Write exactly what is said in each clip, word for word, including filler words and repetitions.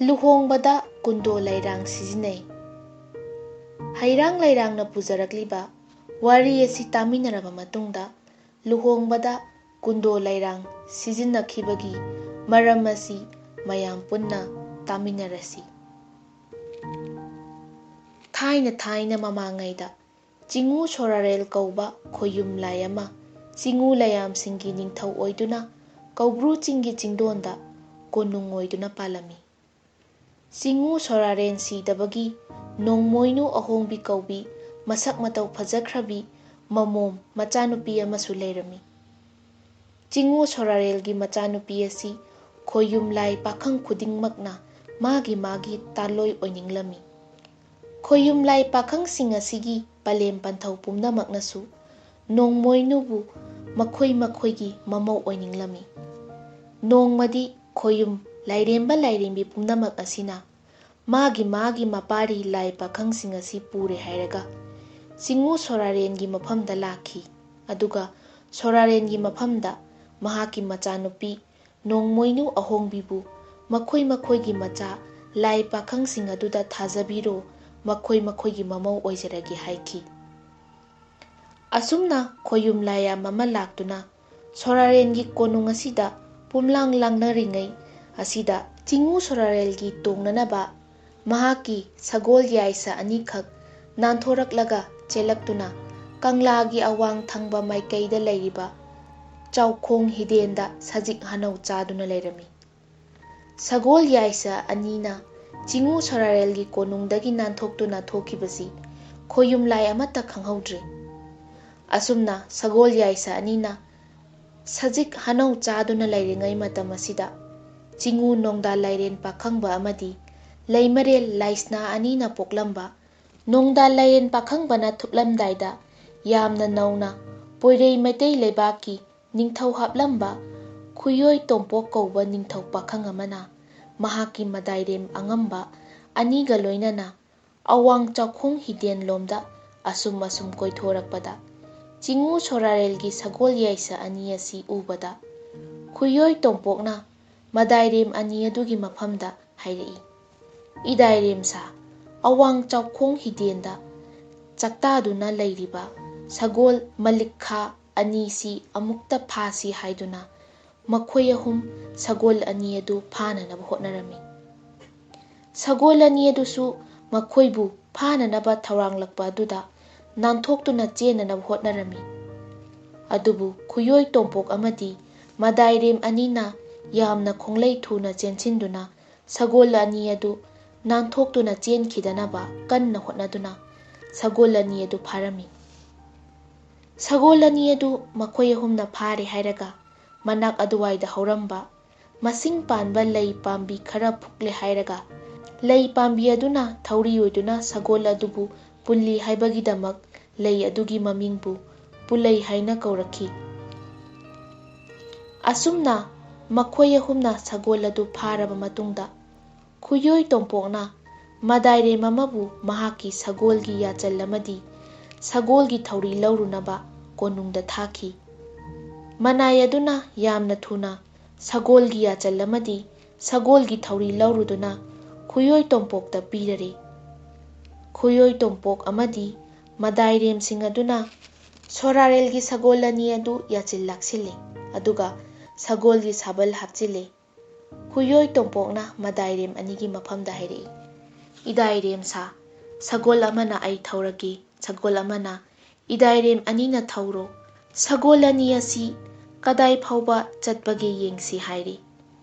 ꯂꯨꯍꯣꯡꯕꯗ ꯀꯨꯟꯗꯣ ꯂꯩꯔꯥꯡ ꯁꯤꯖꯤꯟꯅꯩ꯫ ꯍꯩꯔꯥꯡ ꯂꯩꯔꯥꯡꯅ ꯄꯨꯖꯔꯛꯂꯤꯕ ꯋꯥꯔꯤ ꯑꯁꯤ ꯇꯥꯃꯤꯟꯅꯔꯕ ꯃꯇꯨꯡꯗ, ꯂꯨꯍꯣꯡꯕꯗ ꯀꯨꯟꯗꯣ ꯂꯩꯔꯥꯡ ꯁꯤꯖꯤꯟꯅꯈꯤꯕꯒꯤ ꯃꯔꯝ ꯑꯁꯤ ꯃꯌꯥꯝ ꯄꯨꯟꯅ ꯇꯥꯃꯤꯟꯅꯔꯁꯤ꯫ ꯊꯥꯏꯅ ꯊꯥꯏꯅ ꯃꯃꯥꯡꯉꯩꯗ ꯆꯤꯉꯨ ꯁꯣꯔꯥꯔꯦꯜ ꯀꯧꯕ ꯈꯣꯌꯨꯝ ꯂꯥꯏ ꯑꯃ ꯆꯤꯉꯨ ꯂꯥꯏꯌꯥꯝꯁꯤꯡꯒꯤ ꯅꯤꯡꯊꯧ ꯑꯣꯏꯗꯨꯅ ꯀꯧꯕ꯭ꯔꯨ ꯆꯤꯡꯒꯤ ꯆꯤꯡꯗꯣꯟꯗ ꯀꯣꯅꯨꯡ ꯑꯣꯏꯗꯨꯅ ꯄꯥꯜꯂꯝꯃꯤ꯫ ꯆꯤꯉꯨ ꯁꯣꯔꯥꯔꯦꯟ ꯁꯤꯗꯕꯒꯤ ꯅꯣꯡꯃꯣꯏꯅꯨ ꯑꯍꯣꯡꯕꯤ ꯀꯧꯕꯤ ꯃꯁꯛ ꯃꯇꯧ ꯐꯖꯈ꯭ꯔꯕꯤ ꯃꯃꯣꯝ ꯃꯆꯥꯅꯨꯄꯤ ꯑꯃꯁꯨ ꯂꯩꯔꯝꯃꯤ꯫ ꯆꯤꯉꯨ ꯁꯣꯔꯥꯔꯦꯜꯒꯤ ꯃꯆꯥꯅꯨꯄꯤ ꯑꯁꯤ ꯈꯣꯌꯨꯝ ꯂꯥꯏ ꯄꯥꯈꯪ ꯈꯨꯗꯤꯡꯃꯛꯅ ꯃꯥꯒꯤ ꯃꯥꯒꯤ ꯇꯥꯂꯣꯏ ꯑꯣꯏꯅꯤꯡꯂꯝꯃꯤ꯫ ꯈꯣꯌꯨꯝ ꯂꯥꯏ ꯄꯥꯈꯪꯁꯤꯡ ꯑꯁꯤꯒꯤ ꯄꯂꯦꯝ ꯄꯟꯊꯧ ꯄꯨꯝꯅꯃꯛꯅꯁꯨ ꯅꯣꯡꯃꯣꯏꯅꯨꯕꯨ ꯃꯈꯣꯏ ꯃꯈꯣꯏꯒꯤ ꯃꯃꯧ ꯑꯣꯏꯅꯤꯡꯂꯝꯃꯤ꯫ ꯅꯣꯡꯃꯗꯤ ꯈꯣꯌꯨꯝ ꯂꯥꯏꯔꯦꯝꯕ ꯂꯥꯏꯔꯦꯝꯕꯤ ꯄꯨꯝꯅꯃꯛ ꯑꯁꯤꯅ ꯃꯥꯒꯤ ꯃꯥꯒꯤ ꯃꯄꯥꯔꯤ ꯂꯥꯏ ꯄꯥꯈꯪꯁꯤꯡ ꯑꯁꯤ ꯄꯨꯔꯦ ꯍꯥꯏꯔꯒ ꯆꯤꯉꯨ ꯁꯣꯔꯥꯔꯦꯟꯒꯤ ꯃꯐꯝꯗ ꯂꯥꯛꯈꯤ꯫ ꯑꯗꯨꯒ ꯁꯣꯔꯥꯔꯦꯟꯒꯤ ꯃꯐꯝꯗ ꯃꯍꯥꯛꯀꯤ ꯃꯆꯥꯅꯨꯄꯤ ꯅꯣꯡꯃꯣꯏꯅꯨ ꯑꯍꯣꯡꯕꯤꯕꯨ ꯃꯈꯣꯏ ꯃꯈꯣꯏꯒꯤ ꯃꯆꯥ ꯂꯥꯏ ꯄꯥꯈꯪꯁꯤꯡ ꯑꯗꯨꯗ ꯊꯥꯖꯕꯤꯔꯣ, ꯃꯈꯣꯏ ꯃꯈꯣꯏꯒꯤ ꯃꯃꯧ ꯑꯣꯏꯖꯔꯒꯦ ꯍꯥꯏꯈꯤ꯫ ꯑꯁꯨꯝꯅ ꯈꯣꯌꯨꯝ ꯂꯥꯏꯌꯥꯝ ꯑꯃ ꯂꯥꯛꯇꯨꯅ ꯁꯣꯔꯥꯔꯦꯟꯒꯤ ꯀꯣꯅꯨꯡ ꯑꯁꯤꯗ ꯄꯨꯝꯂꯥꯡ ꯂꯥꯡꯅꯔꯤꯉꯩ ꯑꯁꯤꯗ ꯆꯤꯉꯨ ꯁꯣꯔꯥꯔꯦꯜꯒꯤ ꯇꯣꯡꯅꯅꯕ ꯃꯍꯥꯛꯀꯤ ꯁꯒꯣꯜ ꯌꯥꯏꯁ ꯑꯅꯤꯈꯛ ꯅꯥꯟꯊꯣꯔꯛꯂꯒ ꯆꯦꯜꯂꯛꯇꯨꯅ ꯀꯪꯂꯥꯒꯤ ꯑꯋꯥꯡ ꯊꯪꯕ ꯃꯥꯏꯀꯩꯗ ꯂꯩꯔꯤꯕ ꯆꯥꯎꯈꯣꯡ ꯍꯤꯗꯦꯟꯗ ꯁꯖꯤꯛ ꯍꯅꯧ ꯆꯥꯗꯨꯅ ꯂꯩꯔꯝꯃꯤ꯫ ꯁꯒꯣꯜ ꯌꯥꯏꯁ ꯑꯅꯤꯅ ꯆꯤꯉꯨ ꯁꯣꯔꯥꯔꯦꯜꯒꯤ ꯀꯣꯅꯨꯡꯗꯒꯤ ꯅꯥꯟꯊꯣꯛꯇꯨꯅ ꯊꯣꯛꯈꯤꯕꯁꯤ ꯈꯣꯌꯨꯝ ꯂꯥꯏ ꯑꯃꯠꯇ ꯈꯪꯍꯧꯗ꯭ꯔꯦ꯫ ꯑꯁꯨꯝꯅ ꯁꯒꯣꯜ ꯌꯥꯏꯁ ꯑꯅꯤꯅ ꯁꯖꯤꯛ ꯍꯅꯧ ꯆꯥꯗꯨꯅ ꯂꯩꯔꯤꯉꯩ ꯃꯇꯝ ꯑꯁꯤꯗ ꯆꯤꯉꯨ ꯅꯣꯡꯗꯥ ꯂꯥꯏꯔꯦꯟ ꯄꯥꯈꯪꯕ ꯑꯃꯗꯤ ꯂꯩꯃꯔꯦꯜ ꯂꯥꯏꯁꯅꯥ ꯑꯅꯤꯅ ꯄꯣꯛꯂꯝꯕ ꯅꯣꯡꯗꯥ ꯂꯥꯏꯔꯦꯟ ꯄꯥꯈꯪꯕꯅ ꯊꯨꯞꯂꯝꯗꯥꯏꯗ ꯌꯥꯝꯅ ꯅꯧꯅ ꯄꯣꯏꯔꯩ ꯃꯩꯇꯩ ꯂꯩꯕꯥꯛꯀꯤ ꯅꯤꯡꯊꯧ ꯍꯥꯞꯂꯝꯕ ꯈꯨꯌꯣꯏ ꯇꯣꯝꯄꯣꯛ ꯀꯧꯕ ꯅꯤꯡꯊꯧ ꯄꯥꯈꯪ ꯑꯃꯅ ꯃꯍꯥꯛꯀꯤ ꯃꯗꯥꯏꯔꯦꯝ ꯑꯉꯝꯕ ꯑꯅꯤꯒ ꯂꯣꯏꯅꯅ ꯑꯋꯥꯡ ꯆꯥꯎꯈꯣꯡ ꯍꯤꯗꯦꯟꯂꯣꯝꯗ ꯑꯁꯨꯝ ꯑꯁꯨꯝ ꯀꯣꯏꯊꯣꯔꯛꯄꯗ ꯆꯤꯉꯨ ꯁꯣꯔꯥꯔꯦꯜꯒꯤ ꯁꯒꯣꯜ ꯌꯥꯏꯁ ꯑꯅꯤ ꯑꯁꯤ ꯎꯕꯗ ꯈꯨꯌꯣꯏ ꯇꯣꯝꯄꯣꯛꯅ ꯃꯗꯥꯏꯔꯦꯝ ꯑꯅꯤ ꯑꯗꯨꯒꯤ ꯃꯐꯝꯗ ꯍꯥꯏꯔꯛꯏ꯫ "ꯏꯗꯥꯏꯔꯦꯝꯁꯥ, ꯑꯋꯥꯡ ꯆꯥꯎꯈꯣꯡ ꯍꯤꯗꯦꯟꯗ ꯆꯥꯛꯇꯥꯗꯨꯅ ꯂꯩꯔꯤꯕ ꯁꯒꯣꯜ ꯃꯂꯤꯛꯈꯥ ꯑꯅꯤꯁꯤ ꯑꯃꯨꯛꯇ ꯐꯥꯁꯤ" ꯍꯥꯏꯗꯨꯅ ꯃꯈꯣꯏ ꯑꯍꯨꯝ ꯁꯒꯣꯜ ꯑꯅꯤ ꯑꯗꯨ ꯐꯥꯅꯅꯕ ꯍꯣꯠꯅꯔꯝꯃꯤ꯫ ꯁꯒꯣꯜ ꯑꯅꯤ ꯑꯗꯨꯁꯨ ꯃꯈꯣꯏꯕꯨ ꯐꯥꯅꯅꯕ ꯊꯧꯔꯥꯡꯂꯛꯄ ꯑꯗꯨꯗ ꯅꯥꯟꯊꯣꯛꯇꯨꯅ ꯆꯦꯟꯅꯅꯕ ꯍꯣꯠꯅꯔꯝꯃꯤ꯫ ꯑꯗꯨꯕꯨ ꯈꯨꯌꯣꯏ ꯇꯣꯝꯄꯣꯛ ꯑꯃꯗꯤ ꯃꯗꯥꯏꯔꯦꯝ ꯑꯅꯤꯅ ꯌꯥꯝꯅ ꯈꯣꯡꯂꯩ ꯊꯨꯅ ꯆꯦꯟꯁꯤꯟꯗꯨꯅ ꯁꯒꯣꯜ ꯑꯅꯤ ꯑꯗꯨ ꯅꯥꯟꯊꯣꯛꯇꯨꯅ ꯆꯦꯟꯈꯤꯗꯅꯕ ꯀꯟꯅ ꯍꯣꯠꯅꯗꯨꯅ ꯁꯒꯣꯜ ꯑꯅꯤ ꯑꯗꯨ ꯐꯥꯔꯝꯃꯤ꯫ ꯁꯒꯣꯜ ꯑꯅꯤ ꯑꯗꯨ ꯃꯈꯣꯏ ꯑꯍꯨꯝꯅ ꯐꯥꯔꯦ ꯍꯥꯏꯔꯒ ꯃꯅꯥꯛ ꯑꯗꯨꯋꯥꯏꯗ ꯍꯧꯔꯝꯕ ꯃꯁꯤꯡ ꯄꯥꯟꯕ ꯂꯩ ꯄꯥꯝꯕꯤ ꯈꯔ ꯐꯨꯛꯂꯦ ꯍꯥꯏꯔꯒ ꯂꯩ ꯄꯥꯝꯕꯤ ꯑꯗꯨꯅ ꯊꯧꯔꯤ ꯑꯣꯏꯗꯨꯅ ꯁꯒꯣꯜ ꯑꯗꯨꯕꯨ ꯄꯨꯜꯂꯤ ꯍꯥꯏꯕꯒꯤꯗꯃꯛ ꯂꯩ ꯑꯗꯨꯒꯤ ꯃꯃꯤꯡꯕꯨ ꯄꯨꯂꯩ ꯍꯥꯏꯅ ꯀꯧꯔꯛꯈꯤ꯫ ꯑꯁꯨꯝꯅ ꯃꯈꯣꯏ ꯑꯍꯨꯝꯅ ꯁꯒꯣꯜ ꯑꯗꯨ ꯐꯥꯔꯕ ꯃꯇꯨꯡꯗ ꯈꯨꯌꯣꯏ ꯇꯣꯝꯄꯣꯛꯅ ꯃꯗꯥꯏꯔꯦꯝ ꯑꯃꯕꯨ ꯃꯍꯥꯛꯀꯤ ꯁꯒꯣꯜꯒꯤ ꯌꯥꯆꯜ ꯑꯃꯗꯤ ꯁꯒꯣꯜꯒꯤ ꯊꯧꯔꯤ ꯂꯧꯔꯨꯅꯕ ꯀꯣꯅꯨꯡꯗ ꯊꯥꯈꯤ꯫ ꯃꯅꯥꯏ ꯑꯗꯨꯅ ꯌꯥꯝꯅ ꯊꯨꯅ ꯁꯒꯣꯜꯒꯤ ꯌꯥꯆꯜ ꯑꯃꯗꯤ ꯁꯒꯣꯜꯒꯤ ꯊꯧꯔꯤ ꯂꯧꯔꯨꯗꯨꯅ ꯈꯨꯌꯣꯏ ꯇꯣꯝꯄꯣꯛꯇ ꯄꯤꯔꯔꯦ꯫ ꯈꯨꯌꯣꯏ ꯇꯣꯝꯄꯣꯛ ꯑꯃꯗꯤ ꯃꯗꯥꯏꯔꯦꯝꯁꯤꯡ ꯑꯗꯨꯅ ꯁꯣꯔꯥꯔꯦꯜꯒꯤ ꯁꯒꯣꯜ ꯑꯅꯤ ꯑꯗꯨ ꯌꯥꯆꯤꯜ ꯂꯥꯛꯁꯤꯜꯂꯦ, ꯑꯗꯨꯒ ꯁꯒꯣꯜꯒꯤ ꯁꯥꯕꯜ ꯍꯥꯞꯆꯤꯜꯂꯦ꯫ ꯈꯨꯌꯣꯏ ꯇꯣꯝꯄꯣꯛꯅ ꯃꯗꯥꯏꯔꯦꯝ ꯑꯅꯤꯒꯤ ꯃꯐꯝꯗ ꯍꯥꯏꯔꯛꯏ, "ꯏꯗꯥꯏꯔꯦꯝ ꯁꯥ, ꯁꯒꯣꯜ ꯑꯃꯅ ꯑꯩ ꯊꯧꯔꯒꯦ, ꯁꯒꯣꯜ ꯑꯃꯅ ꯏꯗꯥꯏꯔꯦꯝ ꯑꯅꯤꯅ ꯊꯧꯔꯣ꯫ ꯁꯒꯣꯜ ꯑꯅꯤ ꯑꯁꯤ ꯀꯗꯥꯏ ꯐꯥꯎꯕ ꯆꯠꯄꯒꯦ ꯌꯦꯡꯁꯤ" ꯍꯥꯏꯔꯦ꯫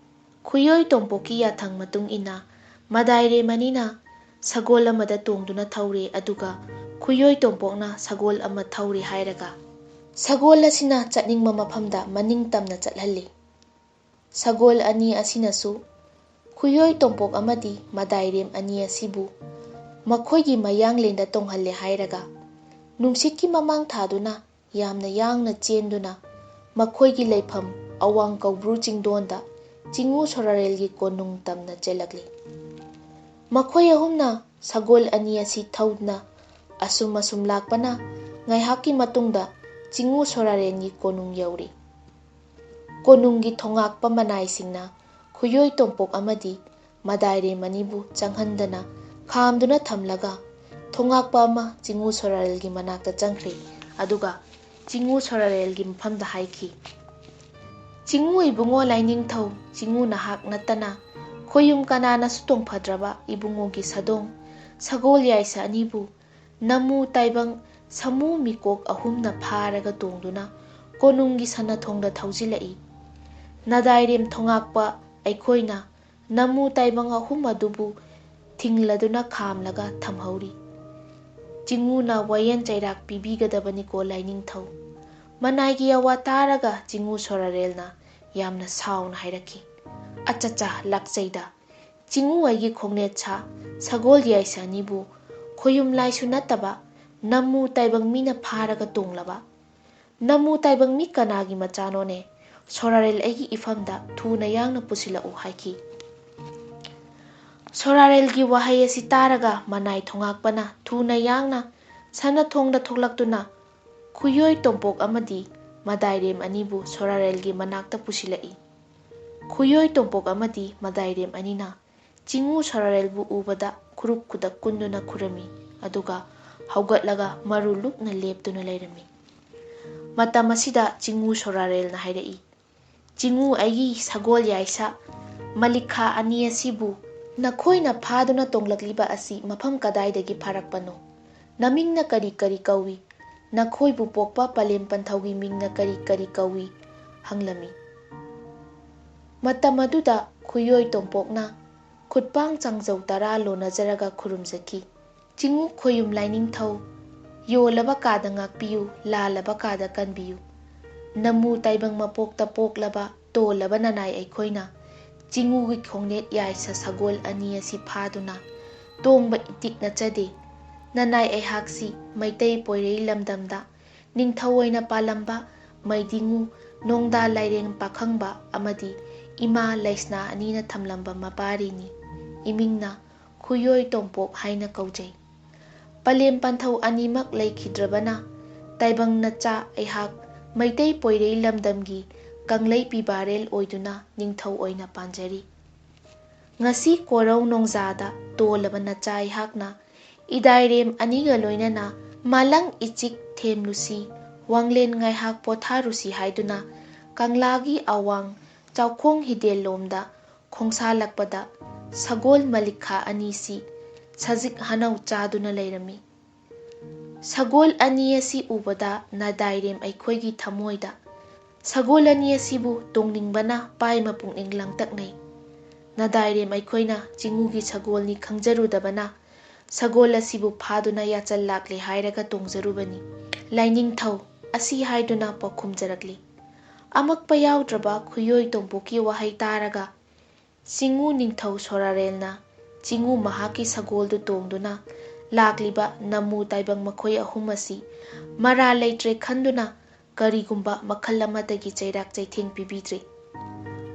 ꯈꯨꯌꯣꯏ ꯇꯣꯝꯄꯣꯛꯀꯤ ꯌꯥꯊꯪ ꯃꯇꯨꯡ ꯏꯟꯅ ꯃꯗꯥꯏꯔꯦꯝ ꯑꯅꯤꯅ ꯁꯒꯣꯜ ꯑꯃꯗ ꯇꯣꯡꯗꯨꯅ ꯊꯧꯔꯦ, ꯑꯗꯨꯒ ꯈꯨꯌꯣꯏ ꯇꯣꯝꯄꯣꯛꯅ ꯁꯒꯣꯜ ꯑꯃ ꯊꯧꯔꯦ ꯍꯥꯏꯔꯒ ꯁꯒꯣꯜ ꯑꯁꯤꯅ ꯆꯠꯅꯤꯡꯕ ꯃꯐꯝꯗ ꯃꯅꯤꯡ ꯇꯝꯅ ꯆꯠꯍꯜꯂꯤ꯫ ꯁꯒꯣꯜ ꯑꯅꯤ ꯑꯁꯤꯅꯁꯨ ꯈꯨꯌꯣꯏ ꯇꯣꯝꯄꯣꯛ ꯑꯃꯗꯤ ꯃꯗꯥꯏꯔꯦꯝ ꯑꯅꯤ ꯑꯁꯤꯕꯨ ꯃꯈꯣꯏꯒꯤ ꯃꯌꯥꯡꯂꯦꯟꯗ ꯇꯣꯡꯍꯜꯂꯦ ꯍꯥꯏꯔꯒ ꯅꯨꯡꯁꯤꯠꯀꯤ ꯃꯃꯥꯡ ꯊꯥꯗꯨꯅ ꯌꯥꯝꯅ ꯌꯥꯡꯅ ꯆꯦꯟꯗꯨꯅ ꯃꯈꯣꯏꯒꯤ ꯂꯩꯐꯝ ꯑꯋꯥꯡ ꯀꯧꯕ꯭ꯔꯨ ꯆꯤꯡꯗꯣꯟꯗ ꯆꯤꯡꯉꯨ ꯁꯣꯔꯥꯔꯦꯜꯒꯤ ꯀꯣꯅꯨꯡ ꯇꯝꯅ ꯆꯦꯜꯂꯛꯂꯤ꯫ ꯃꯈꯣꯏ ꯑꯍꯨꯝꯅ ꯁꯒꯣꯜ ꯑꯅꯤ ꯑꯁꯤ ꯊꯧꯗꯨꯅ ꯑꯁꯨꯝ ꯑꯁꯨꯝ ꯂꯥꯛꯄꯅ ꯉꯥꯏꯍꯥꯛꯀꯤ ꯃꯇꯨꯡꯗ ꯆꯤꯡꯉꯨ ꯁꯣꯔꯥꯔꯦꯟꯒꯤ ꯀꯣꯅꯨꯡ ꯌꯧꯔꯤ꯫ ꯀꯣꯅꯨꯡꯒꯤ ꯊꯣꯉꯥꯛꯄ ꯃꯅꯥꯏꯁꯤꯡꯅ ꯈꯨꯌꯣꯏ ꯇꯣꯝꯄꯣꯛ ꯑꯃꯗꯤ ꯃꯗꯥꯏꯔꯦꯝ ꯑꯅꯤꯕꯨ ꯆꯪꯍꯟꯗꯅ ꯈꯥꯝꯗꯨꯅ ꯊꯝꯂꯒ ꯊꯣꯉꯥꯛꯄ ꯑꯃ ꯆꯤꯡꯉꯨ ꯁꯣꯔꯥꯔꯦꯜꯒꯤ ꯃꯅꯥꯛꯇ ꯆꯪꯈ꯭ꯔꯦ꯫ ꯑꯗꯨꯒ ꯆꯤꯡꯉꯨ ꯁꯣꯔꯥꯔꯦꯜꯒꯤ ꯃꯐꯝꯗ ꯍꯥꯏꯈꯤ, "ꯆꯤꯡꯉꯨ ꯏꯕꯨꯡꯉꯣ ꯂꯥꯏꯅꯤꯡꯊꯧ, ꯆꯤꯡꯉꯨ ꯅꯍꯥꯛ ꯅꯠꯇꯅ ꯈꯣꯌꯨꯝ ꯀꯅꯥꯅꯁꯨ ꯇꯣꯡꯐꯗ꯭ꯔꯕ ꯏꯕꯨꯡꯉꯣꯒꯤ ꯁꯥꯗꯣꯡ ꯁꯒꯣꯜ ꯌꯥꯏꯁ ꯑꯅꯤꯕꯨ ꯅꯃꯨ ꯇꯥꯏꯕꯪ ꯁꯃꯨ ꯃꯤꯀꯣꯛ ꯑꯍꯨꯝꯅ ꯐꯥꯔꯒ ꯇꯣꯡꯗꯨꯅ ꯀꯣꯅꯨꯡꯒꯤ ꯁꯅꯥꯊꯣꯡꯗ ꯊꯧꯖꯤꯜꯂꯛꯏ꯫ ꯅꯗꯥꯏꯔꯦꯝ ꯊꯣꯉꯥꯛꯄ ꯑꯩꯈꯣꯏꯅ ꯅꯃꯨ ꯇꯥꯏꯕꯪ ꯑꯍꯨꯝ ꯑꯗꯨꯕꯨ ꯊꯤꯡꯂꯗꯨꯅ ꯈꯥꯝꯂꯒ ꯊꯝꯍꯧꯔꯤ꯫ ꯆꯤꯡꯉꯨꯅ ꯋꯥꯌꯦꯟ ꯆꯩꯔꯥꯛ ꯄꯤꯕꯤꯒꯗꯕꯅꯤꯀꯣ ꯂꯥꯏꯅꯤꯡꯊꯧ꯫" ꯃꯅꯥꯏꯒꯤ ꯑꯋꯥ ꯇꯥꯔꯒ ꯆꯤꯡꯉꯨ ꯁꯣꯔꯥꯔꯦꯜꯅ ꯌꯥꯝꯅ ꯁꯥꯎꯅ ꯍꯥꯏꯔꯛꯈꯤ, "ꯑꯆꯆꯥ, ꯂꯥꯛꯆꯩꯗ꯫ ꯆꯤꯡꯉꯨ ꯑꯩꯒꯤ ꯈꯣꯡꯅꯦꯠ ꯁꯥ ꯁꯒꯣꯜ ꯌꯥꯏꯁ ꯑꯅꯤꯕꯨ ꯈꯣꯌꯨꯝ ꯂꯥꯏꯁꯨ ꯅꯠꯇꯕ ꯅꯃꯨ ꯇꯥꯏꯕꯪ ꯃꯤꯅ ꯐꯥꯔꯒ ꯇꯣꯡꯂꯕ? ꯅꯃꯨ ꯇꯥꯏꯕꯪ ꯃꯤ ꯀꯅꯥꯒꯤ ꯃꯆꯥꯅꯣꯅꯦ? ꯁꯣꯔꯥꯔꯦꯜ ꯑꯩꯒꯤ ꯏꯐꯝꯗ ꯊꯨꯅ ꯌꯥꯡꯅ ꯄꯨꯁꯤꯜꯂꯛꯎ" ꯍꯥꯏꯈꯤ꯫ ꯁꯣꯔꯥꯔꯦꯜꯒꯤ ꯋꯥꯍꯩ ꯑꯁꯤ ꯇꯥꯔꯒ ꯃꯅꯥꯏ ꯊꯣꯉꯥꯛꯄꯅ ꯊꯨꯅ ꯌꯥꯡꯅ ꯁꯅꯥꯊꯣꯡꯗ ꯊꯣꯛꯂꯛꯇꯨꯅ ꯈꯨꯌꯣꯏ ꯇꯣꯝꯄꯣꯛ ꯑꯃꯗꯤ ꯃꯗꯥꯏꯔꯦꯝ ꯑꯅꯤꯕꯨ ꯁꯣꯔꯥꯔꯦꯜꯒꯤ ꯃꯅꯥꯛꯇ ꯄꯨꯁꯤꯜꯂꯛꯏ꯫ ꯈꯨꯌꯣꯏ ꯇꯣꯝꯄꯣꯛ ꯑꯃꯗꯤ ꯃꯗꯥꯏꯔꯦꯝ ꯑꯅꯤꯅ ꯆꯤꯡꯉꯨ ꯁꯣꯔꯥꯔꯦꯜꯕꯨ ꯎꯕꯗ ꯈꯨꯔꯨꯞ ꯈꯨꯗꯛ ꯀꯨꯟꯗꯨꯅ ꯈꯨꯔꯝꯃꯤ, ꯑꯗꯨꯒ ꯍꯧꯒꯠꯂꯒ ꯃꯔꯨ ꯂꯨꯛꯅ ꯂꯦꯞꯇꯨꯅ ꯂꯩꯔꯝꯃꯤ꯫ ꯃꯇꯝ ꯑꯁꯤꯗ ꯆꯤꯡꯉꯨ ꯁꯣꯔꯥꯔꯦꯜꯅ ꯍꯥꯏꯔꯛꯏ, "ꯆꯤꯡꯉꯨ ꯑꯩꯒꯤ ꯁꯒꯣꯜ ꯌꯥꯏꯁ ꯃꯂꯤꯛꯈꯥ ꯑꯅꯤ ꯑꯁꯤꯕꯨ ꯅꯈꯣꯏꯅ ꯐꯥꯗꯨꯅ ꯇꯣꯡꯂꯛꯂꯤꯕ ꯑꯁꯤ ꯃꯐꯝ ꯀꯗꯥꯏꯗꯒꯤ ꯐꯥꯔꯛꯄꯅꯣ? ꯅꯃꯤꯡꯅ ꯀꯔꯤ ꯀꯔꯤ ꯀꯧꯏ? ꯅꯈꯣꯏꯕꯨ ꯄꯣꯛꯄ ꯄꯂꯦꯝ ꯄꯟꯊꯧꯒꯤ ꯃꯤꯡꯅ ꯀꯔꯤ ꯀꯔꯤ ꯀꯧꯏ?" ꯍꯪꯂꯝꯃꯤ꯫ ꯃꯇꯝ ꯑꯗꯨꯗ ꯈꯨꯌꯣꯏ ꯇꯣꯝꯄꯣꯛꯅ ꯈꯨꯠꯄꯥꯡ ꯆꯥꯡꯖꯧ ꯇꯔꯥ ꯂꯣꯟꯅꯖꯔꯒ ꯈꯨꯔꯨꯝꯖꯈꯤ꯫ "ꯆꯤꯡꯉꯨ ꯈꯣꯌꯨꯝ ꯂꯥꯏꯅꯤꯡꯊꯧ, ꯌꯣꯜꯂꯕ ꯀꯥꯗ ꯉꯥꯛꯄꯤꯌꯨ, ꯂꯥꯜꯂꯕ ꯀꯥꯗ ꯀꯟꯕꯤꯌꯨ꯫ ꯅꯃꯨ ꯇꯥꯏꯕꯪ ꯃꯄꯣꯛꯇ ꯄꯣꯛꯂꯕ ꯇꯣꯜꯂꯕ ꯅꯅꯥꯏ ꯑꯩꯈꯣꯏꯅ ꯆꯤꯡꯉꯨꯒꯤ ꯈꯣꯡꯅꯦꯠ ꯌꯥꯏꯁ ꯁꯒꯣꯜ ꯑꯅꯤ ꯑꯁꯤ ꯐꯥꯗꯨꯅ ꯇꯣꯡꯕ ꯏꯇꯤꯛ ꯅꯠꯆꯗꯦ꯫ ꯅꯅꯥꯏ ꯑꯩꯍꯥꯛꯁꯤ ꯃꯩꯇꯩ ꯄꯣꯏꯔꯩ ꯂꯝꯗꯝꯗ ꯅꯤꯡꯊꯧ ꯑꯣꯏꯅ ꯄꯥꯜꯂꯝꯕ ꯃꯩꯗꯤꯡꯉꯨ ꯅꯣꯡꯗꯥ ꯂꯥꯏꯔꯦꯡ ꯄꯥꯈꯪꯕ ꯑꯃꯗꯤ ꯏꯃꯥ ꯂꯩꯁꯅꯥ ꯑꯅꯤꯅ ꯊꯝꯂꯝꯕ ꯃꯄꯥꯔꯤꯅꯤ꯫ ꯏꯃꯤꯡꯅ ꯈꯨꯌꯣꯏ ꯇꯣꯝꯄꯣꯛ ꯍꯥꯏꯅ ꯀꯧꯖꯩ꯫ ꯄꯂꯦꯝ ꯄꯟꯊꯧ ꯑꯅꯤꯃꯛ ꯂꯩꯈꯤꯗ꯭ꯔꯕꯅ ꯇꯥꯏꯕꯪ ꯅꯆꯥ ꯑꯩꯍꯥꯛ ꯃꯩꯇꯩ ꯄꯣꯏꯔꯩ ꯂꯝꯗꯝꯒꯤ ꯀꯪꯂꯩ ꯄꯤꯕꯥꯔꯦꯜ ꯑꯣꯏꯗꯨꯅ ꯅꯤꯡꯊꯧ ꯑꯣꯏꯅ ꯄꯥꯟꯖꯔꯤ꯫" ꯉꯁꯤ ꯀꯣꯔꯧ ꯅꯣꯡꯖꯥꯗ ꯇꯣꯜꯂꯕ ꯅꯆꯥ ꯑꯩꯍꯥꯛꯅ ꯏꯗꯥꯏꯔꯦꯝ ꯑꯅꯤꯒ ꯂꯣꯏꯅꯅ ꯃꯥꯂꯪ ꯏꯆꯤꯛ ꯊꯦꯝꯂꯨꯁꯤ, ꯋꯥꯡꯂꯦꯟ ꯉꯥꯏꯍꯥꯛ ꯄꯣꯊꯥꯔꯨꯁꯤ ꯍꯥꯏꯗꯨꯅ ꯀꯪꯂꯥꯒꯤ ꯑꯋꯥꯡ ꯆꯥꯎꯈꯣꯡ ꯍꯤꯗꯦꯜꯂꯣꯝꯗ ꯈꯣꯡꯁꯥꯜꯂꯛꯄꯗ ꯁꯒꯣꯜ ꯃꯂꯤꯛꯈꯥ ꯑꯅꯤꯁꯤ ꯁꯖꯤꯛ ꯍꯅꯧ ꯆꯥꯗꯨꯅ ꯂꯩꯔꯝꯃꯤ꯫ ꯁꯒꯣꯜ ꯑꯅꯤ ꯑꯁꯤ ꯎꯕꯗ ꯅꯗꯥꯏꯔꯦꯝ ꯑꯩꯈꯣꯏꯒꯤ ꯊꯃꯣꯏꯗ ꯁꯒꯣꯜ ꯑꯅꯤ ꯑꯁꯤꯕꯨ ꯇꯣꯡꯅꯤꯡꯕꯅ ꯄꯥꯏ ꯃꯄꯨꯛꯅꯤꯡ ꯂꯥꯡꯇꯛꯅꯩ꯫ ꯅꯗꯥꯏꯔꯦꯝ ꯑꯩꯈꯣꯏꯅ ꯆꯤꯡꯉꯨꯒꯤ ꯁꯒꯣꯜꯅꯤ ꯈꯪꯖꯔꯨꯗꯕꯅ ꯁꯒꯣꯜ ꯑꯁꯤꯕꯨ ꯐꯥꯗꯨꯅ ꯌꯥꯆꯜ ꯂꯥꯛꯂꯦ ꯍꯥꯏꯔꯒ ꯇꯣꯡꯖꯔꯨꯕꯅꯤ꯫ ꯂꯥꯏꯅꯤꯡꯊꯧ ꯑꯁꯤ ꯍꯥꯏꯗꯨꯅ ꯄꯥꯎꯈꯨꯝꯖꯔꯛꯂꯤ꯫ ꯑꯃꯛꯄ ꯌꯥꯎꯗ꯭ꯔꯕ ꯈꯨꯌꯣꯏ ꯇꯣꯝꯄꯣꯛꯀꯤ ꯋꯥꯍꯩ ꯇꯥꯔꯒ ꯆꯤꯡꯉꯨ ꯅꯤꯡꯊꯧ ꯁꯣꯔꯥꯔꯦꯜꯅ ꯆꯤꯡꯉꯨ ꯃꯍꯥꯛꯀꯤ ꯁꯒꯣꯜꯗꯨ ꯇꯣꯡꯗꯨꯅ ꯂꯥꯛꯂꯤꯕ ꯅꯃꯨ ꯇꯥꯏꯕꯪ ꯃꯈꯣꯏ ꯑꯍꯨꯝ ꯑꯁꯤ ꯃꯔꯥꯜ ꯂꯩꯇ꯭ꯔꯦ ꯈꯟꯗꯨꯅ ꯀꯔꯤꯒꯨꯝꯕ ꯃꯈꯜ ꯑꯃꯠꯇꯒꯤ ꯆꯩꯔꯥꯛ ꯆꯩꯊꯦꯡ ꯄꯤꯕꯤꯗ꯭ꯔꯦ꯫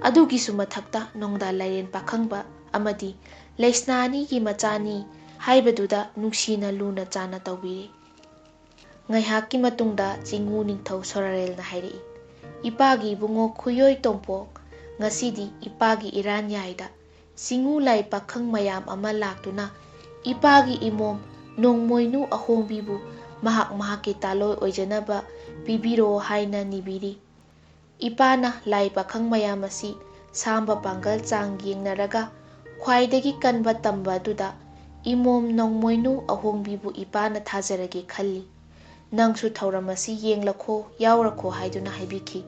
ꯑꯗꯨꯒꯤꯁꯨ ꯃꯊꯛꯇ ꯅꯣꯡꯗꯥ ꯂꯥꯏꯔꯦꯟ ꯄꯥꯈꯪꯕ ꯑꯃꯗꯤ ꯂꯩꯁꯅꯥ ꯑꯅꯤꯒꯤ ꯃꯆꯥꯅꯤ ꯍꯥꯏꯕꯗꯨꯗ ꯅꯨꯡꯁꯤꯅ ꯂꯨꯅ ꯆꯥꯟꯅ ꯇꯧꯕꯤꯔꯦ꯫ ꯉꯥꯏꯍꯥꯛꯀꯤ ꯃꯇꯨꯡꯗ ꯆꯤꯡꯉꯨ ꯅꯤꯡꯊꯧ ꯁꯣꯔꯥꯔꯦꯜꯅ ꯍꯥꯏꯔꯛꯏ, "ꯏꯄꯥꯒꯤ ꯏꯕꯨꯡꯉꯣ ꯈꯨꯌꯣꯏ ꯇꯣꯝꯄꯣꯛ, ꯉꯁꯤꯗꯤ ꯏꯄꯥꯒꯤ ꯏꯔꯥꯟꯌꯥꯏꯗ ꯆꯤꯡꯉꯨ ꯂꯥꯏ ꯄꯥꯈꯪ ꯃꯌꯥꯝ ꯑꯃ ꯂꯥꯛꯇꯨꯅ ꯏꯄꯥꯒꯤ ꯏꯃꯣꯝ ꯅꯣꯡꯃꯣꯏꯅꯨ ꯑꯍꯣꯡꯕꯤꯕꯨ ꯃꯍꯥꯛ ꯃꯍꯥꯛꯀꯤ ꯇꯥꯂꯣꯏ ꯑꯣꯏꯖꯅꯕ ꯄꯤꯕꯤꯔꯣ ꯍꯥꯏꯅ ꯅꯤꯕꯤꯔꯤ꯫ ꯏꯄꯥꯅ ꯂꯥꯏ ꯄꯥꯈꯪ ꯃꯌꯥꯝ ꯑꯁꯤ ꯁꯥꯝꯕ ꯄꯥꯡꯒꯜ ꯆꯥꯡ ꯌꯦꯡꯅꯔꯒ ꯈ꯭ꯋꯥꯏꯗꯒꯤ ꯀꯟꯕ ꯇꯝꯕ ꯑꯗꯨꯗ ꯏꯃꯣꯝ ꯅꯣꯡꯃꯣꯏꯅꯨ ꯑꯍꯣꯡꯕꯤꯕꯨ ꯏꯄꯥꯅ ꯊꯥꯖꯔꯒꯦ ꯈꯜꯂꯤ꯫ ꯅꯪꯁꯨ ꯊꯧꯔꯝ ꯑꯁꯤ ꯌꯦꯡꯂꯈꯣ, ꯌꯥꯎꯔꯈꯣ" ꯍꯥꯏꯗꯨꯅ ꯍꯥꯏꯕꯤꯈꯤ꯫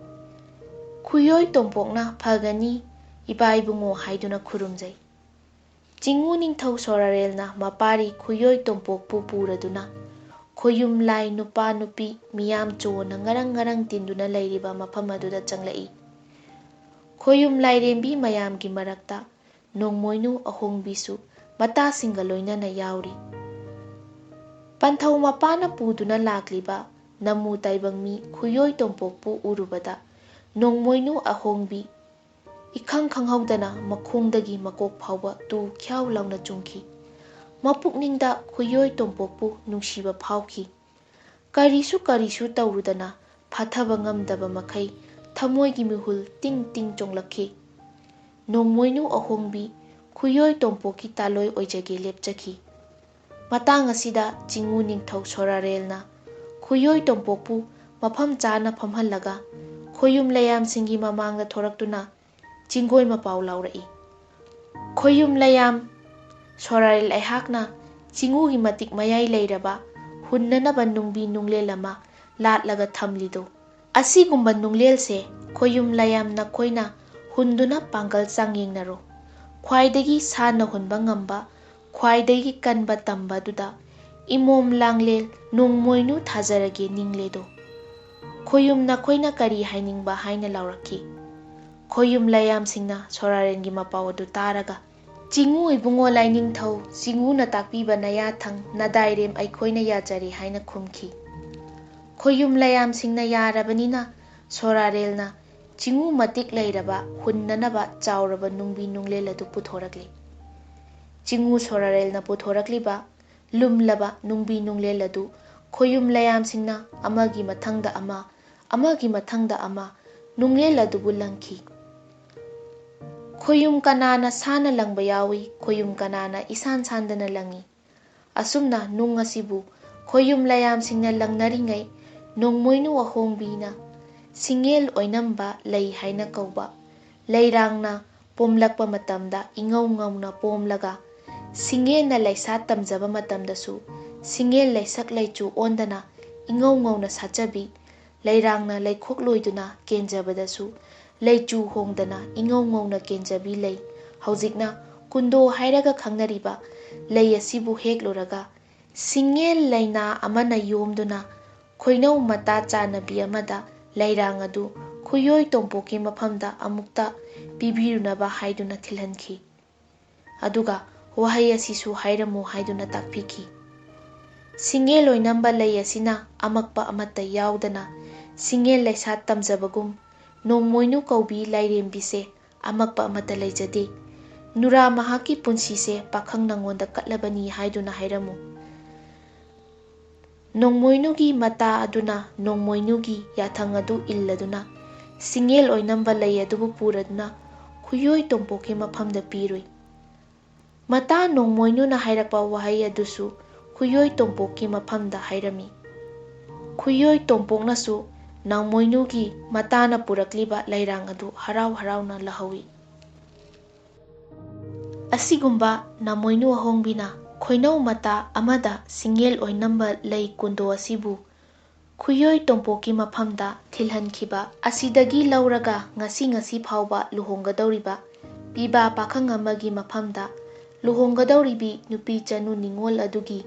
ꯈꯨꯌꯣꯏ ꯇꯣꯝꯄꯣꯛꯅ "ꯐꯒꯅꯤ, ꯏꯄꯥ ꯏꯕꯨꯡꯉꯣ" ꯍꯥꯏꯗꯨꯅ ꯈꯨꯔꯨꯝꯖꯩ꯫ ꯆꯤꯡꯉꯨ ꯅꯤꯡꯊꯧ ꯁꯣꯔꯥꯔꯦꯜꯅ ꯃꯄꯥꯔꯤ ꯈꯨꯌꯣꯏ ꯇꯣꯝꯄꯣꯛꯄꯨ ꯄꯨꯔꯗꯨꯅ ꯈꯣꯌꯨꯝ ꯂꯥꯏ ꯅꯨꯄꯥ ꯅꯨꯄꯤ ꯃꯤꯌꯥꯝ ꯆꯣꯅ ꯉꯔꯪ ꯉꯔꯪ ꯇꯤꯟꯗꯨꯅ ꯂꯩꯔꯤꯕ ꯃꯐꯝ ꯑꯗꯨꯗ ꯆꯪꯂꯛꯏ꯫ ꯈꯣꯌꯨꯝ ꯂꯥꯏꯔꯦꯝꯕꯤ ꯃꯌꯥꯝꯒꯤ ꯃꯔꯛꯇ ꯅꯣꯡꯃꯣꯏꯅꯨ ꯑꯍꯣꯡꯕꯤꯁꯨ ꯃꯇꯥꯁꯤꯡꯒ ꯂꯣꯏꯅꯅ ꯌꯥꯎꯔꯤ꯫ ꯄꯟꯊꯧ ꯃꯄꯥꯅ ꯄꯨꯗꯨꯅ ꯂꯥꯛꯂꯤꯕ ꯅꯃꯨ ꯇꯥꯏꯕꯪ ꯃꯤ ꯈꯨꯌꯣꯏ ꯇꯣꯝꯄꯣꯛꯄꯨ ꯎꯔꯨꯕꯗ ꯅꯣꯡꯃꯣꯏꯅꯨ ꯑꯍꯣꯡꯕꯤ ꯏꯈꯪ ꯈꯪꯍꯧꯗꯅ ꯃꯈꯣꯡꯗꯒꯤ ꯃꯀꯣꯛ ꯐꯥꯎꯕ ꯇꯨ ꯈ꯭ꯌꯥꯎ ꯂꯥꯎꯅ ꯆꯨꯡꯈꯤ꯫ ꯃꯄꯨꯛꯅꯤꯡꯗ ꯈꯨꯌꯣꯏ ꯇꯣꯝꯄꯣꯛꯄꯨ ꯅꯨꯡꯁꯤꯕ ꯐꯥꯎꯈꯤ꯫ ꯀꯔꯤꯁꯨ ꯀꯔꯤꯁꯨ ꯇꯧꯔꯨꯗꯅ ꯐꯥꯊꯕ ꯉꯝꯗꯕ ꯃꯈꯩ ꯊꯃꯣꯏꯒꯤ ꯃꯤꯍꯨꯜ ꯇꯤꯡ ꯇꯤꯡ ꯆꯣꯡꯂꯛꯈꯤ꯫ ꯅꯣꯡꯃꯣꯏꯅꯨ ꯑꯍꯣꯡꯕꯤ ꯈꯨꯌꯣꯏ ꯇꯣꯝꯄꯣꯛꯀꯤ ꯇꯥꯂꯣꯏ ꯑꯣꯏꯖꯒꯦ ꯂꯦꯞꯆꯈꯤ꯫ ꯃꯇꯥꯡ ꯑꯁꯤꯗ ꯆꯤꯉꯨ ꯅꯤꯡꯊꯧ ꯁꯣꯔꯥꯔꯦꯜꯅ ꯈꯨꯌꯣꯏ ꯇꯣꯝꯄꯣꯛꯄꯨ ꯃꯐꯝ ꯆꯥꯅ ꯐꯝꯍꯜꯂꯒ ꯈꯣꯌꯨꯝ ꯂꯌꯥꯝꯁꯤꯡꯒꯤ ꯃꯃꯥꯡꯗ ꯊꯣꯔꯛꯇꯨꯅ ꯆꯤꯡꯒꯣꯏ ꯃꯄꯥꯎ ꯂꯥꯎꯔꯛꯏ꯫ ꯈꯣꯌꯨꯝ ꯂꯌꯥꯝ ꯁꯣꯔꯥꯔꯦꯜ ꯑꯩꯍꯥꯛꯅ ꯆꯤꯉꯨꯒꯤ ꯃꯇꯤꯛ ꯃꯌꯥꯏ ꯂꯩꯔꯕ ꯍꯨꯟꯅꯅꯕ ꯅꯨꯡꯕꯤ ꯅꯨꯡꯂꯦꯜ ꯑꯃ ꯂꯥꯠꯂꯒ ꯊꯝꯂꯤꯗꯨ꯫ ꯑꯁꯤꯒꯨꯝꯕ ꯅꯨꯡꯂꯦꯜꯁꯦ ꯈꯣꯌꯨꯝ ꯂꯌꯥꯝ ꯅꯈꯣꯏꯅ ꯍꯨꯟꯗꯨꯅ ꯄꯥꯡꯒꯜ ꯆꯥꯡꯌꯦꯡꯅꯔꯣ꯫ ꯈ꯭ꯋꯥꯏꯗꯒꯤ ꯁꯥꯟꯅ ꯍꯨꯟꯕ ꯉꯝꯕ, ꯈ꯭ꯋꯥꯏꯗꯒꯤ ꯀꯟꯕ ꯇꯝꯕꯗꯨꯗ ꯏꯃꯣꯝ ꯂꯥꯡꯂꯦꯜ ꯅꯣꯡꯃꯣꯏꯅꯨ ꯊꯥꯖꯔꯒꯦ ꯅꯤꯡꯂꯦꯗꯣ꯫ ꯈꯣꯌꯨꯝ ꯅꯈꯣꯏꯅ ꯀꯔꯤ ꯍꯥꯏꯅꯤꯡꯕ ꯍꯥꯏꯅ ꯂꯥꯎꯔꯛꯈꯤ꯫ ꯈꯣꯌꯨꯝ ꯂꯌꯥꯝꯁꯤꯡꯅ ꯁꯣꯔꯥꯔꯦꯟꯒꯤ ꯃꯄꯥꯎ ꯑꯗꯨ ꯇꯥꯔꯒ, "ꯆꯤꯉꯨ ꯏꯕꯨꯡꯉꯣ ꯂꯥꯏꯅꯤꯡꯊꯧ, ꯆꯤꯉꯨꯅ ꯇꯥꯛꯄꯤꯕ ꯅꯌꯥ ꯊꯪ ꯅꯗꯥꯏꯔꯦꯝ ꯑꯩꯈꯣꯏꯅ ꯌꯥꯖꯔꯦ" ꯍꯥꯏꯅ ꯈꯨꯝꯈꯤ꯫ ꯈꯣꯌꯨꯝ ꯂꯌꯥꯝꯁꯤꯡꯅ ꯌꯥꯔꯕꯅꯤꯅ ꯁꯣꯔꯥꯔꯦꯜꯅ ꯆꯤꯉꯨ ꯃꯇꯤꯛ ꯂꯩꯔꯕ ꯍꯨꯟꯅꯅꯕ ꯆꯥꯎꯔꯕ ꯅꯨꯡꯕꯤ ꯅꯨꯡꯂꯦꯜ ꯑꯗꯨ ꯄꯨꯊꯣꯔꯛꯂꯤ꯫ ꯆꯤꯉꯨ ꯁꯣꯔꯥꯔꯦꯜꯅ ꯄꯨꯊꯣꯔꯛꯂꯤꯕ ꯂꯨꯝꯂꯕ ꯅꯨꯡꯕꯤ ꯅꯨꯡꯂꯦꯜ ꯑꯗꯨ ꯈꯣꯌꯨꯝ ꯂꯌꯥꯝꯁꯤꯡꯅ ꯑꯃꯒꯤ ꯃꯊꯪꯗ ꯑꯃ, ꯑꯃꯒꯤ ꯃꯊꯪꯗ ꯑꯃ ꯅꯨꯡꯂꯦꯜ ꯑꯗꯨꯕꯨ ꯂꯪꯈꯤ꯫ ꯈꯣꯌꯨꯝ ꯀꯅꯥꯅ ꯁꯥꯅ ꯂꯪꯕ ꯌꯥꯎꯏ, ꯈꯣꯌꯨꯝ ꯀꯅꯥꯅ ꯏꯁꯥꯟ ꯁꯥꯟꯗꯅ ꯂꯪꯏ꯫ ꯑꯁꯨꯝꯅ ꯅꯨꯡ ꯑꯁꯤꯕꯨ ꯈꯣꯌꯨꯝ ꯂꯌꯥꯝꯁꯤꯡꯅ ꯂꯪꯅꯔꯤꯉꯩ, ꯅꯣꯡꯃꯣꯏꯅꯨ ꯑꯍꯣꯡꯕꯤꯅ ꯁꯤꯡꯉꯦꯜ ꯑꯣꯏꯅꯝꯕ ꯂꯩ ꯍꯥꯏꯅ ꯀꯧꯕ ꯂꯩꯔꯥꯡꯅ ꯄꯣꯝꯂꯛꯄ ꯃꯇꯝꯗ ꯏꯉꯧ ꯉꯧꯅ ꯄꯣꯝꯂꯒ, ꯁꯤꯡꯉꯦꯜꯅ ꯂꯩꯁꯥ ꯇꯝꯖꯕ ꯃꯇꯝꯗꯁꯨ ꯁꯤꯡꯉꯦꯜ ꯂꯩꯁꯛ ꯂꯩꯆꯨ ꯑꯣꯟꯗꯅ ꯏꯉꯧ ꯉꯧꯅ ꯁꯥꯠꯆꯕꯤ, ꯂꯩꯔꯥꯡꯅ ꯂꯩꯈꯣꯛ ꯂꯣꯏꯗꯨꯅ ꯀꯦꯟꯖꯕꯗꯁꯨ ꯂꯩꯆꯨ ꯍꯣꯡꯗꯅ ꯏꯉꯧ ꯉꯧꯅ ꯀꯦꯟꯖꯕꯤ ꯂꯩ꯫ ꯍꯧꯖꯤꯛꯅ ꯀꯨꯟꯗꯣ ꯍꯥꯏꯔꯒ ꯈꯪꯅꯔꯤꯕ ꯂꯩ ꯑꯁꯤꯕꯨ ꯍꯦꯛꯂꯨꯔꯒ, ꯁꯤꯡꯉꯦꯜ ꯂꯩꯅꯥ ꯑꯃꯅ ꯌꯣꯝꯗꯨꯅ ꯈꯣꯏꯅꯧ ꯃꯇꯥ ꯆꯥꯟꯅꯕꯤ ꯑꯃꯗ ꯂꯩꯔꯥꯡ ꯑꯗꯨ ꯈꯨꯌꯣꯏ ꯇꯣꯝꯄꯣꯛꯀꯤ ꯃꯐꯝꯗ ꯑꯃꯨꯛꯇ ꯄꯤꯕꯤꯔꯨꯅꯕ ꯍꯥꯏꯗꯨꯅ ꯊꯤꯜꯍꯟꯈꯤ꯫ ꯑꯗꯨꯒ ꯋꯥꯍꯩ ꯑꯁꯤꯁꯨ ꯍꯥꯏꯔꯝꯃꯨ ꯍꯥꯏꯗꯨꯅ ꯇꯥꯛꯄꯤꯈꯤ꯫ ꯁꯤꯡꯉꯦꯜ ꯑꯣꯏꯅꯝꯕ ꯂꯩ ꯑꯁꯤꯅ ꯑꯃꯛꯄ ꯑꯃꯠꯇ ꯌꯥꯎꯗꯅ ꯁꯤꯡꯉꯦꯜ ꯂꯩꯁꯥ ꯇꯝꯖꯕꯒꯨꯝ ꯅꯣꯡꯃꯣꯏꯅꯨ ꯀꯧꯕꯤ ꯂꯥꯏꯔꯦꯝꯕꯤꯁꯦ ꯑꯃꯛꯄ ꯑꯃꯠꯇ ꯂꯩꯖꯗꯦ꯫ ꯅꯨꯔꯥ ꯃꯍꯥꯛꯀꯤ ꯄꯨꯟꯁꯤꯁꯦ ꯄꯥꯈꯪ ꯅꯉꯣꯟꯗ ꯀꯠꯂꯕꯅꯤ ꯍꯥꯏꯗꯨꯅ ꯍꯥꯏꯔꯝꯃꯨ꯫ ꯅꯣꯡꯃꯣꯏꯅꯨꯒꯤ ꯃꯇꯥ ꯑꯗꯨꯅ ꯅꯣꯡꯃꯣꯏꯅꯨꯒꯤ ꯌꯥꯊꯪ ꯑꯗꯨ ꯏꯜꯂꯗꯨꯅ ꯁꯤꯡꯉꯦꯜ ꯑꯣꯏꯅꯝꯕ ꯂꯩ ꯑꯗꯨꯕꯨ ꯄꯨꯔꯗꯨꯅ ꯈꯨꯌꯣꯏ ꯇꯣꯝꯄꯣꯛꯀꯤ ꯃꯐꯝꯗ ꯄꯤꯔꯨꯏ꯫ ꯃꯇꯥ ꯅꯣꯡꯃꯣꯏꯅꯨꯅ ꯍꯥꯏꯔꯛꯄ ꯋꯥꯍꯩ ꯑꯗꯨꯁꯨ ꯈꯨꯌꯣꯏ ꯇꯣꯝꯄꯣꯛꯀꯤ ꯃꯐꯝꯗ ꯍꯥꯏꯔꯝꯃꯤ꯫ ꯈꯨꯌꯣꯏ ꯇꯣꯝꯄꯣꯛꯅꯁꯨ ꯅꯣꯡꯃꯣꯏꯅꯨꯒꯤ ꯃꯇꯥꯅ ꯄꯨꯔꯛꯂꯤꯕ ꯂꯩꯔꯥꯡ ꯑꯗꯨ ꯍꯔꯥꯎ ꯍꯔꯥꯎꯅ ꯂꯧꯍꯧꯏ꯫ ꯑꯁꯤꯒꯨꯝꯕ ꯅꯣꯡꯃꯣꯏꯅꯨ ꯑꯍꯣꯡꯕꯤꯅ ꯈꯣꯏꯅꯧ ꯃꯇꯥ ꯑꯃꯗ ꯁꯤꯡꯉꯦꯜ ꯑꯣꯏꯅꯝꯕ ꯂꯩ ꯀꯨꯟꯗꯣ ꯑꯁꯤꯕꯨ ꯈꯨꯌꯣꯏ ꯇꯣꯝꯄꯣꯛꯀꯤ ꯃꯐꯝꯗ ꯊꯤꯜꯍꯟꯈꯤꯕ ꯑꯁꯤꯗꯒꯤ ꯂꯧꯔꯒ ꯉꯁꯤ ꯉꯁꯤ ꯐꯥꯎꯕ ꯂꯨꯍꯣꯡꯒꯗꯧꯔꯤꯕ ꯄꯤꯕꯥ ꯄꯥꯈꯪ ꯑꯃꯒꯤ ꯃꯐꯝꯗ ꯂꯨꯍꯣꯡꯒꯗꯧꯔꯤꯕꯤ ꯅꯨꯄꯤ ꯆꯅꯨ ꯅꯤꯉꯣꯜ ꯑꯗꯨꯒꯤ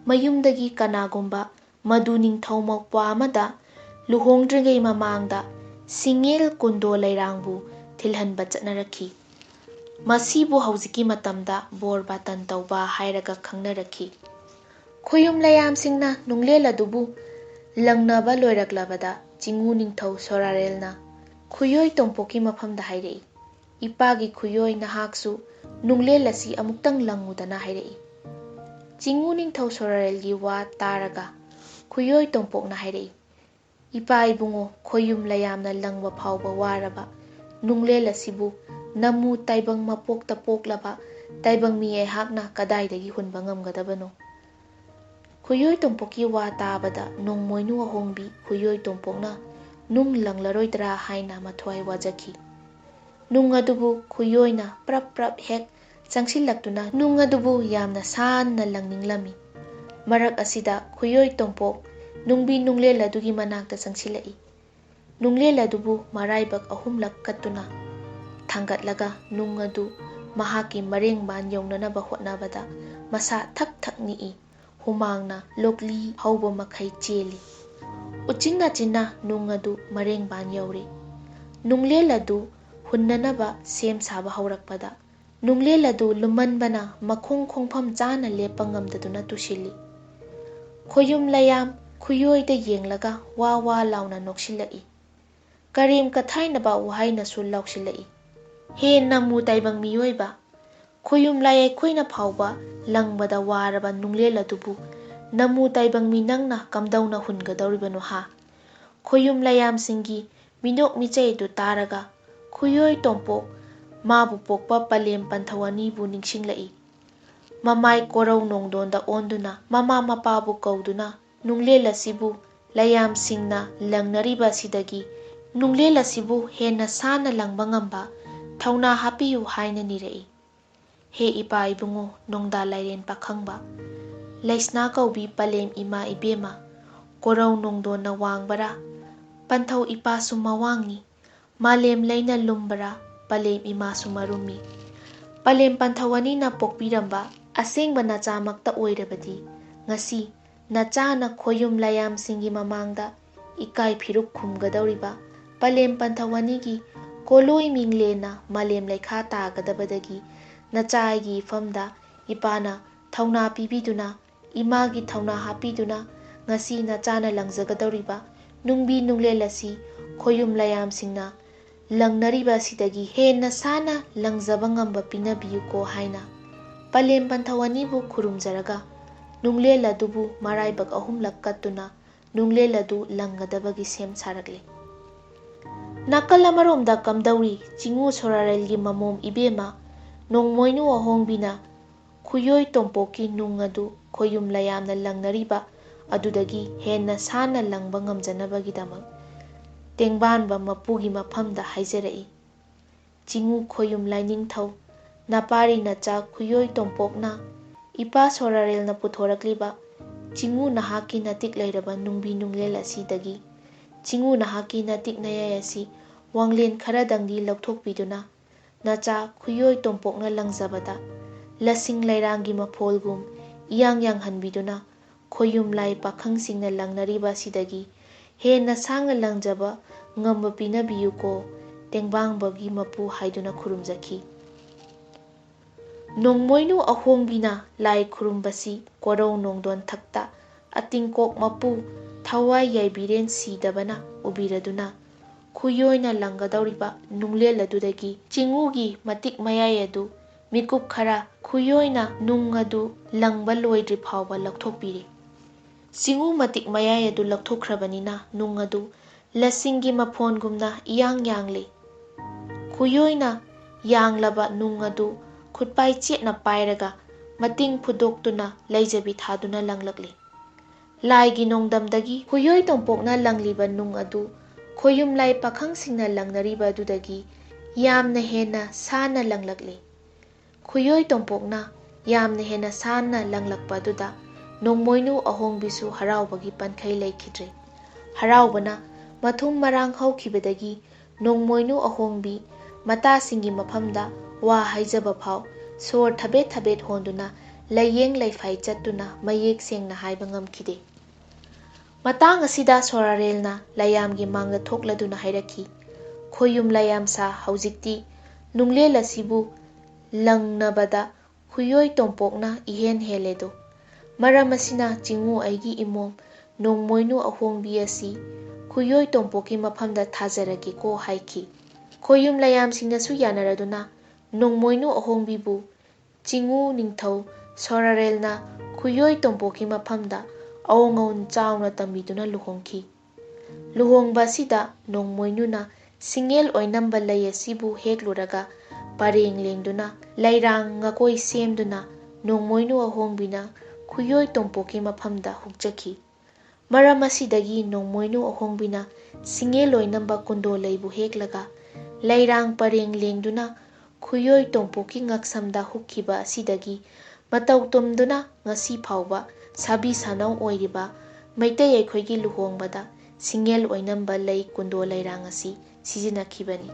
ꯃꯌꯨꯝꯗꯒꯤ ꯀꯅꯥꯒꯨꯝꯕ ꯃꯗꯨ ꯅꯤꯡꯊꯧ ꯃꯧꯄ꯭ꯋꯥ ꯑꯃꯗ ꯂꯨꯍꯣꯡꯗ꯭ꯔꯤꯉꯩ ꯃꯃꯥꯡꯗ ꯁꯤꯡꯉꯦꯜ ꯀꯨꯟꯗꯣ ꯂꯩꯔꯥꯡꯕꯨ ꯊꯤꯜꯍꯟꯕ ꯆꯠꯅꯔꯛꯈꯤ꯫ ꯃꯁꯤꯕꯨ ꯍꯧꯖꯤꯛꯀꯤ ꯃꯇꯝꯗ ꯕꯣꯔ ꯕꯥꯇꯟ ꯇꯧꯕ ꯍꯥꯏꯔꯒ ꯈꯪꯅꯔꯛꯈꯤ꯫ ꯈꯣꯌꯨꯝ ꯂꯩꯌꯥꯝꯁꯤꯡꯅ ꯅꯨꯡꯂꯦꯜ ꯑꯗꯨꯕꯨ ꯂꯪꯅꯕ ꯂꯣꯏꯔꯛꯂꯕꯗ ꯆꯤꯉꯨ ꯅꯤꯡꯊꯧ ꯁꯣꯔꯥꯔꯦꯜꯅ ꯈꯨꯌꯣꯏ ꯇꯣꯝꯄꯣꯛꯀꯤ ꯃꯐꯝꯗ ꯍꯥꯏꯔꯛꯏ, "ꯏꯄꯥꯒꯤ ꯈꯨꯌꯣꯏ, ꯅꯍꯥꯛꯁꯨ ꯅꯨꯡꯂꯦꯜ ꯑꯁꯤ ꯑꯃꯨꯛꯇꯪ ꯂꯪꯉꯨꯗꯅ" ꯍꯥꯏꯔꯛꯏ꯫ ꯆꯤꯉꯨ ꯅꯤꯡꯊꯧ ꯁꯣꯔꯥꯔꯦꯜꯒꯤ ꯋꯥ ꯇꯥꯔꯒ ꯈꯨꯌꯣꯏ ꯇꯣꯝꯄꯣꯛꯅ ꯍꯥꯏꯔꯛꯏ, "ꯏꯄꯥ ꯏꯕꯨꯡꯉꯣ, ꯈꯣꯌꯨꯝ ꯂꯩꯌꯥꯝꯅ ꯂꯪꯕ ꯐꯥꯎꯕ ꯋꯥꯔꯕ ꯅꯨꯡꯂꯦꯜ ꯑꯁꯤꯕꯨ ꯅꯃꯨ ꯇꯥꯏꯕꯪ ꯃꯄꯣꯛꯇ ꯄꯣꯛꯂꯕ ꯇꯥꯏꯕꯪ ꯃꯤ ꯑꯩꯍꯥꯛꯅ ꯀꯗꯥꯏꯗꯒꯤ ꯍꯨꯟꯕ ꯉꯝꯒꯗꯕꯅꯣ?" ꯈꯨꯌꯣꯏ ꯇꯣꯝꯄꯣꯛꯀꯤ ꯋꯥ ꯇꯥꯕꯗ ꯅꯣꯡꯃꯣꯏꯅꯨ ꯑꯍꯣꯡꯕꯤ ꯈꯨꯌꯣꯏ ꯇꯣꯝꯄꯣꯛꯅ ꯅꯨꯡ ꯂꯪꯂꯔꯣꯏꯗ꯭ꯔꯥ ꯍꯥꯏꯅ ꯃꯊ꯭ꯋꯥꯏ ꯋꯥꯖꯈꯤ꯫ ꯅꯨꯡ ꯑꯗꯨꯕꯨ ꯈꯨꯌꯣꯏꯅ ꯄ꯭ꯔꯞ ꯄ꯭ꯔꯞ ꯍꯦꯛ ꯆꯪꯁꯤꯜꯂꯛꯇꯨꯅ ꯅꯨꯡ ꯑꯗꯨꯕꯨ ꯌꯥꯝꯅ ꯁꯥꯟꯅ ꯂꯪꯅꯤꯡꯂꯝꯃꯤ꯫ ꯃꯔꯛ ꯑꯁꯤꯗ ꯈꯨꯌꯣꯏ ꯇꯣꯝꯄꯣꯛ ꯅꯨꯡꯕꯤ ꯅꯨꯡꯂꯦꯜ ꯑꯗꯨꯒꯤ ꯃꯅꯥꯛꯇ ꯆꯪꯁꯤꯜꯂꯛꯏ꯫ ꯅꯨꯡꯂꯦꯜ ꯑꯗꯨꯕꯨ ꯃꯔꯥꯏꯕꯛ ꯑꯍꯨꯝꯂꯛ ꯀꯠꯇꯨꯅ ꯊꯥꯡꯒꯠꯂꯒ ꯅꯨꯡ ꯑꯗꯨ ꯃꯍꯥꯛꯀꯤ ꯃꯔꯦꯡꯕꯥꯟ ꯌꯧꯅꯅꯕ ꯍꯣꯠꯅꯕꯗ ꯃꯁꯥ ꯊꯛ ꯊꯛ ꯅꯤꯛꯏ꯫ ꯍꯨꯃꯥꯡꯅ ꯂꯣꯛꯂꯤ ꯍꯧꯕ ꯃꯈꯩ ꯆꯦꯜꯂꯤ꯫ ꯎꯆꯤꯟ ꯅꯥꯆꯤꯟꯅ ꯅꯨꯡ ꯑꯗꯨ ꯃꯔꯦꯡꯕꯥꯟ ꯌꯧꯔꯤ꯫ ꯅꯨꯡꯂꯦꯜ ꯑꯗꯨ ꯍꯨꯟꯅꯅꯕ ꯁꯦꯝ ꯁꯥꯕ ꯍꯧꯔꯛꯄꯗ ꯅꯨꯡꯂꯦꯜ ꯑꯗꯨ ꯂꯨꯝꯃꯟꯕꯅ ꯃꯈꯣꯡ ꯈꯣꯡꯐꯝ ꯆꯥꯅ ꯂꯦꯞꯄ ꯉꯝꯗꯗꯨꯅ ꯇꯨꯁꯤꯜꯂꯤ꯫ ꯈꯣꯌꯨꯝ ꯂꯩꯌꯥꯝ ꯈꯨꯌꯣꯏꯗ ꯌꯦꯡꯂꯒ ꯋꯥ ꯋꯥ ꯂꯥꯎꯅ ꯅꯣꯛꯁꯤꯜꯂꯛꯏ꯫ ꯀꯔꯦꯝ ꯀꯊꯥꯏꯅꯕ ꯋꯥꯍꯩꯅꯁꯨ ꯂꯥꯎꯁꯤꯜꯂꯛꯏ, "ꯍꯦ ꯅꯃꯨ ꯇꯥꯏꯕꯪ ꯃꯤꯑꯣꯏꯕ, ꯈꯣꯌꯨꯝ ꯂꯥꯏ ꯑꯩꯈꯣꯏꯅ ꯐꯥꯎꯕ ꯂꯪꯕꯗ ꯋꯥꯔꯕ ꯅꯨꯡꯂꯦꯜ ꯑꯗꯨꯕꯨ ꯅꯃꯨ ꯇꯥꯏꯕꯪ ꯃꯤ ꯅꯪꯅ ꯀꯝꯗꯧꯅ ꯍꯨꯟꯒꯗꯧꯔꯤꯕꯅꯣ ꯍꯥ?" ꯈꯣꯌꯨꯝ ꯂꯩꯌꯥꯝꯁꯤꯡꯒꯤ ꯃꯤꯅꯣꯛ ꯃꯤꯆꯩ ꯑꯗꯨ ꯇꯥꯔꯒ ꯈꯨꯌꯣꯏ ꯇꯣꯝꯄꯣꯛ ꯃꯥꯕꯨ ꯄꯣꯛꯄ ꯄꯂꯦꯝ ꯄꯟꯊꯧ ꯑꯅꯤꯕꯨ ꯅꯤꯡꯁꯤꯡꯂꯛꯏ꯫ ꯃꯃꯥꯏ ꯀꯣꯔꯧ ꯅꯣꯡꯗꯣꯟꯗ ꯑꯣꯟꯗꯨꯅ ꯃꯃꯥ ꯃꯄꯥꯕꯨ ꯀꯧꯗꯨꯅ ꯅꯨꯡꯂꯦꯜ ꯑꯁꯤꯕꯨ ꯂꯌꯥꯝꯁꯤꯡꯅ ꯂꯪꯅꯔꯤꯕ ꯑꯁꯤꯗꯒꯤ ꯅꯨꯡꯂꯦꯜ ꯑꯁꯤꯕꯨ ꯍꯦꯟꯅ ꯁꯥꯅ ꯂꯪꯕ ꯉꯝꯕ ꯊꯧꯅꯥ ꯍꯥꯞꯄꯤꯌꯨ ꯍꯥꯏꯅ ꯅꯤꯔꯛꯏ꯫ ꯍꯦ ꯏꯄꯥ ꯏꯕꯨꯡꯉꯣ ꯅꯣꯡꯗꯥ ꯂꯥꯏꯔꯦꯟ ꯄꯥꯈꯪꯕ, ꯂꯩꯁꯅꯥ ꯀꯧꯕꯤ ꯄꯂꯦꯝ ꯏꯃꯥ ꯏꯕꯦꯝꯃ, ꯀꯣꯔꯧ ꯅꯣꯡꯗꯣꯟꯅ ꯋꯥꯡꯕꯔꯥ, ꯄꯟꯊꯧ ꯏꯄꯥꯁꯨ ꯃꯋꯥꯡꯅꯤ, ꯃꯥꯂꯦꯝ ꯂꯩꯅ ꯂꯨꯝꯕꯔꯥ, ꯄꯂꯦꯝ ꯏꯃꯥꯁꯨ ꯃꯔꯨꯝꯃꯤ꯫ ꯄꯂꯦꯝ ꯄꯟꯊꯧ ꯑꯅꯤꯅ ꯄꯣꯛꯄꯤꯔꯝꯕ ꯑꯁꯦꯡꯕ ꯅꯆꯥꯃꯛꯇ ꯑꯣꯏꯔꯕꯗꯤ, ꯉꯁꯤ ꯅꯆꯥꯅ ꯈꯣꯌꯨꯝ ꯂꯥꯌꯥꯝꯁꯤꯡꯒꯤ ꯃꯃꯥꯡꯗ ꯏꯀꯥꯏ ꯐꯤꯔꯨꯛ ꯈꯨꯝꯒꯗꯧꯔꯤꯕ ꯄꯂꯦꯝ ꯄꯟꯊꯧ ꯑꯅꯤꯒꯤ ꯀꯣꯂꯣꯏ ꯃꯤꯡꯂꯦꯟꯅ ꯃꯥꯂꯦꯝ ꯂꯩꯈꯥ ꯇꯥꯒꯗꯕꯗꯒꯤ ꯅꯆꯥ ꯑꯩꯒꯤ ꯏꯐꯝꯗ ꯏꯄꯥꯅ ꯊꯧꯅꯥ ꯄꯤꯕꯤꯗꯨꯅ, ꯏꯃꯥꯒꯤ ꯊꯧꯅꯥ ꯍꯥꯞꯄꯤꯗꯨꯅ ꯉꯁꯤ ꯅꯆꯥꯅ ꯂꯪꯖꯒꯗꯧꯔꯤꯕ ꯅꯨꯡꯕꯤ ꯅꯨꯡꯂꯦꯜ ꯑꯁꯤ ꯈꯣꯌꯨꯝ ꯂꯥꯌꯥꯝꯁꯤꯡꯅ ꯂꯪꯅꯔꯤꯕ ꯑꯁꯤꯗꯒꯤ ꯍꯦꯟꯅ ꯁꯥꯅ ꯂꯪꯖꯕ ꯉꯝꯕ ꯄꯤꯅꯕꯤꯌꯨꯀꯣ ꯍꯥꯏꯅ ꯄꯂꯦꯝ ꯄꯟꯊꯧ ꯑꯅꯤꯕꯨ ꯈꯨꯔꯨꯝꯖꯔꯒ ꯅꯨꯡꯂꯦꯜ ꯑꯗꯨꯕꯨ ꯃꯔꯥꯏꯕꯛ ꯑꯍꯨꯝꯂꯛ ꯀꯠꯇꯨꯅ ꯅꯨꯡꯂꯦꯜ ꯑꯗꯨ ꯂꯪꯒꯗꯕꯒꯤ ꯁꯦꯝ ꯁꯥꯔꯛꯂꯤ꯫ ꯅꯥꯀꯜ ꯑꯃꯔꯣꯝꯗ ꯀꯝꯗꯧꯔꯤ ꯆꯤꯡꯉꯨ ꯁꯣꯔꯥꯔꯦꯜꯒꯤ ꯃꯃꯣꯝ ꯏꯕꯦꯝꯃ ꯅꯣꯡꯃꯣꯏꯅꯨ ꯑꯍꯣꯡꯕꯤꯅ ꯈꯨꯌꯣꯏ ꯇꯣꯝꯄꯣꯛꯀꯤ ꯅꯨꯡ ꯑꯗꯨ ꯈꯣꯌꯨꯝ ꯂꯌꯥꯝꯅ ꯂꯪꯅꯔꯤꯕ ꯑꯗꯨꯗꯒꯤ ꯍꯦꯟꯅ ꯁꯥꯅ ꯂꯪꯕ ꯉꯝꯖꯅꯕꯒꯤꯗꯃꯛ ꯇꯦꯡꯕꯥꯟꯕ ꯃꯄꯨꯒꯤ ꯃꯐꯝꯗ ꯍꯥꯏꯖꯔꯛꯏ꯫ ꯆꯤꯡꯉꯨ ꯈꯣꯌꯨꯝ ꯂꯥꯏꯅꯤꯡꯊꯧ, ꯅꯄꯥꯔꯤ ꯅꯆꯥ ꯈꯨꯌꯣꯏ ꯇꯣꯝꯄꯣꯛꯅ ꯏꯄꯥ ꯁꯣꯔꯥꯔꯦꯜꯅ ꯄꯨꯊꯣꯔꯛꯂꯤꯕ ꯆꯤꯡꯉꯨ ꯅꯍꯥꯛꯀꯤ ꯅꯇꯤꯛ ꯂꯩꯔꯕ ꯅꯨꯡꯕꯤ ꯅꯨꯡꯂꯦꯜ ꯑꯁꯤꯗꯒꯤ ꯆꯤꯡꯉꯨ ꯅꯍꯥꯛꯀꯤ ꯅꯇꯤꯛ ꯅꯌꯥꯏ ꯑꯁꯤ ꯋꯥꯡꯂꯦꯟ ꯈꯔꯗꯪꯗꯤ ꯂꯧꯊꯣꯛꯄꯤꯗꯨꯅ ꯅꯆꯥ ꯈꯨꯌꯣꯏ ꯇꯣꯝꯄꯣꯛꯅ ꯂꯪꯖꯕꯗ ꯂꯁꯤꯡ ꯂꯩꯔꯥꯡꯒꯤ ꯃꯐꯣꯜꯒꯨꯝ ꯏꯌꯥꯡ ꯌꯥꯡꯍꯟꯕꯤꯗꯨꯅ ꯈꯣꯌꯨꯝ ꯂꯥꯏ ꯄꯥꯈꯪꯁꯤꯡꯅ ꯂꯪꯅꯔꯤꯕ ꯑꯁꯤꯗꯒꯤ ꯍꯦꯟꯅ ꯁꯥꯡꯅ ꯂꯪꯖꯕ ꯉꯝꯕ ꯄꯤꯅꯕꯤꯌꯨꯀꯣ, ꯇꯦꯡꯕꯥꯡꯕꯒꯤ ꯃꯄꯨ ꯍꯥꯏꯗꯨꯅ ꯈꯨꯔꯨꯝꯖꯈꯤ꯫ ꯅꯣꯡꯃꯣꯏꯅꯨ ꯑꯍꯣꯡꯕꯤꯅ ꯂꯥꯏ ꯈꯨꯔꯨꯝꯕꯁꯤ ꯀꯣꯔꯧ ꯅꯣꯡꯗꯣꯟ ꯊꯛꯇ ꯑꯇꯤꯡꯀꯣꯛ ꯃꯄꯨ ꯊꯋꯥꯏ ꯌꯥꯏꯕꯤꯔꯦꯟ ꯁꯤꯗꯕꯅ ꯎꯕꯤꯔꯗꯨꯅ ꯈꯨꯌꯣꯏꯅ ꯂꯪꯒꯗꯧꯔꯤꯕ ꯅꯨꯡꯂꯦꯜ ꯑꯗꯨꯗꯒꯤ ꯆꯤꯡꯉꯨꯒꯤ ꯃꯇꯤꯛ ꯃꯌꯥꯏ ꯑꯗꯨ ꯃꯤꯀꯨꯞ ꯈꯔ ꯈꯨꯌꯣꯏꯅ ꯅꯨꯡ ꯑꯗꯨ ꯂꯪꯕ ꯂꯣꯏꯗ꯭ꯔꯤ ꯐꯥꯎꯕ ꯂꯧꯊꯣꯛꯄꯤꯔꯦ꯫ ꯆꯤꯡꯉꯨ ꯃꯇꯤꯛ ꯃꯌꯥꯏ ꯑꯗꯨ ꯂꯧꯊꯣꯛꯈ꯭ꯔꯕꯅꯤꯅ ꯅꯨꯡ ꯑꯗꯨ ꯂꯁꯤꯡꯒꯤ ꯃꯐꯣꯟꯒꯨꯝꯅ ꯏꯌꯥꯡ ꯌꯥꯡꯂꯤ꯫ ꯈꯨꯌꯣꯏꯅ ꯌꯥꯡꯂꯕ ꯅꯨꯡ ꯑꯗꯨ ꯈꯨꯠꯄꯥꯏ ꯆꯦꯠꯅ ꯄꯥꯏꯔꯒ ꯃꯇꯤꯡ ꯐꯨꯗꯣꯛꯇꯨꯅ ꯂꯩꯖꯕꯤ ꯊꯥꯗꯨꯅ ꯂꯪꯂꯛꯂꯤ꯫ ꯂꯥꯏꯒꯤ ꯅꯣꯡꯗꯝꯗꯒꯤ ꯈꯨꯌꯣꯏ ꯇꯣꯝꯄꯣꯛꯅ ꯂꯪꯂꯤꯕ ꯅꯨꯡ ꯑꯗꯨ ꯈꯣꯌꯨꯝ ꯂꯥꯏ ꯄꯥꯈꯪꯁꯤꯡꯅ ꯂꯪꯅꯔꯤꯕ ꯑꯗꯨꯗꯒꯤ ꯌꯥꯝꯅ ꯍꯦꯟꯅ ꯁꯥꯟꯅ ꯂꯪꯂꯛꯂꯤ꯫ ꯈꯨꯌꯣꯏ ꯇꯣꯝꯄꯣꯛꯅ ꯌꯥꯝꯅ ꯍꯦꯟꯅ ꯁꯥꯟꯅ ꯂꯪꯂꯛꯄ ꯑꯗꯨꯗ ꯅꯣꯡꯃꯣꯏꯅꯨ ꯑꯍꯣꯡꯕꯤꯁꯨ ꯍꯔꯥꯎꯕꯒꯤ ꯄꯟꯈꯩ ꯂꯩꯈꯤꯗ꯭ꯔꯦ꯫ ꯍꯔꯥꯎꯕꯅ ꯃꯊꯨꯝ ꯃꯔꯥꯡ ꯍꯧꯈꯤꯕꯗꯒꯤ ꯅꯣꯡꯃꯣꯏꯅꯨ ꯑꯍꯣꯡꯕꯤ ꯃꯇꯥꯁꯤꯡꯒꯤ ꯃꯐꯝꯗ ꯋꯥ ꯍꯥꯏꯖꯕ ꯐꯥꯎ ꯁꯣꯔ ꯊꯕꯦꯠ ꯊꯕꯦꯠ ꯍꯣꯟꯗꯨꯅ ꯂꯩꯌꯦꯡ ꯂꯩꯐꯥꯏ ꯆꯠꯇꯨꯅ ꯃꯌꯦꯛ ꯁꯦꯡꯅ ꯍꯥꯏꯕ ꯉꯝꯈꯤꯗꯦ꯫ ꯃꯇꯥꯡ ꯑꯁꯤꯗ ꯁꯣꯔꯥꯔꯦꯜꯅ ꯂꯩꯌꯥꯝꯒꯤ ꯃꯥꯡꯗ ꯊꯣꯛꯂꯗꯨꯅ ꯍꯥꯏꯔꯛꯈꯤ, "ꯈꯣꯌꯨꯝ ꯂꯩꯌꯥꯝꯁꯥ, ꯍꯧꯖꯤꯛꯇꯤ ꯅꯨꯡꯂꯦꯜ ꯑꯁꯤꯕꯨ ꯂꯪꯅꯕꯗ ꯈꯨꯌꯣꯏ ꯇꯣꯝꯄꯣꯛꯅ ꯏꯍꯦꯟ ꯍꯦꯜꯂꯦꯗꯣ꯫ ꯃꯔꯝ ꯑꯁꯤꯅ ꯆꯤꯡꯉꯨ ꯑꯩꯒꯤ ꯏꯃꯣꯝ ꯅꯣꯡꯃꯣꯏꯅꯨ ꯑꯍꯣꯡꯕꯤ ꯑꯁꯤ ꯈꯨꯌꯣꯏ ꯇꯣꯝꯄꯣꯛꯀꯤ ꯃꯐꯝꯗ ꯊꯥꯖꯔꯒꯦꯀꯣ" ꯍꯥꯏꯈꯤ꯫ ꯈꯣꯌꯨꯝ ꯂꯩꯌꯥꯝꯁꯤꯡꯅꯁꯨ ꯌꯥꯅꯔꯗꯨꯅ ꯅꯣꯡꯃꯣꯏꯅꯨ ꯑꯍꯣꯡꯕꯤꯕꯨ ꯆꯤꯡꯉꯨ ꯅꯤꯡꯊꯧ ꯁꯣꯔꯥꯔꯦꯜꯅ ꯈꯨꯌꯣꯏ ꯇꯣꯝꯄꯣꯛꯀꯤ ꯃꯐꯝꯗ ꯑꯑꯣꯡ ꯑꯑꯣꯟ ꯆꯥꯎꯅ ꯇꯝꯕꯤꯗꯨꯅ ꯂꯨꯍꯣꯡꯈꯤ꯫ ꯂꯨꯍꯣꯡꯕ ꯑꯁꯤꯗ ꯅꯣꯡꯃꯣꯏꯅꯨꯅ ꯁꯤꯡꯉꯦꯜ ꯑꯣꯏꯅꯝꯕ ꯂꯩ ꯑꯁꯤꯕꯨ ꯍꯦꯛꯂꯨꯔꯒ ꯄꯔꯦꯡ ꯂꯦꯡꯗꯨꯅ ꯂꯩꯔꯥꯡ ꯉꯀꯣꯏ ꯁꯦꯝꯗꯨꯅ ꯅꯣꯡꯃꯣꯏꯅꯨ ꯑꯍꯣꯡꯕꯤꯅ ꯈꯨꯌꯣꯏ ꯇꯣꯝꯄꯣꯛꯀꯤ ꯃꯐꯝꯗ ꯍꯨꯛꯆꯈꯤ꯫ ꯃꯔꯝ ꯑꯁꯤꯗꯒꯤ ꯅꯣꯡꯃꯣꯏꯅꯨ ꯑꯍꯣꯡꯕꯤꯅ ꯁꯤꯡꯉꯦꯜ ꯑꯣꯏꯅꯝꯕ ꯀꯨꯟꯗꯣ ꯂꯩꯕꯨ ꯍꯦꯛꯂꯒ ꯂꯩꯔꯥꯡ ꯄꯔꯦꯡ ꯂꯦꯡꯗꯨꯅ ꯈꯨꯌꯣꯏ ꯇꯣꯝꯄꯣꯛꯀꯤ ꯉꯛꯁꯝꯗ ꯍꯨꯛꯈꯤꯕ ꯑꯁꯤꯗꯒꯤ ꯃꯇꯧ ꯇꯝꯗꯨꯅ ꯉꯁꯤ ꯐꯥꯎꯕ ꯁꯥꯕꯤ ꯁꯥꯅꯧ ꯑꯣꯏꯔꯤꯕ ꯃꯩꯇꯩ ꯑꯩꯈꯣꯏꯒꯤ ꯂꯨꯍꯣꯡꯕꯗ ꯁꯤꯡꯉꯦꯜ ꯑꯣꯏꯅꯝꯕ ꯂꯩ ꯀꯨꯟꯗꯣ ꯂꯩꯔꯥꯡ ꯑꯁꯤ ꯁꯤꯖꯤꯟꯅꯈꯤꯕꯅꯤ꯫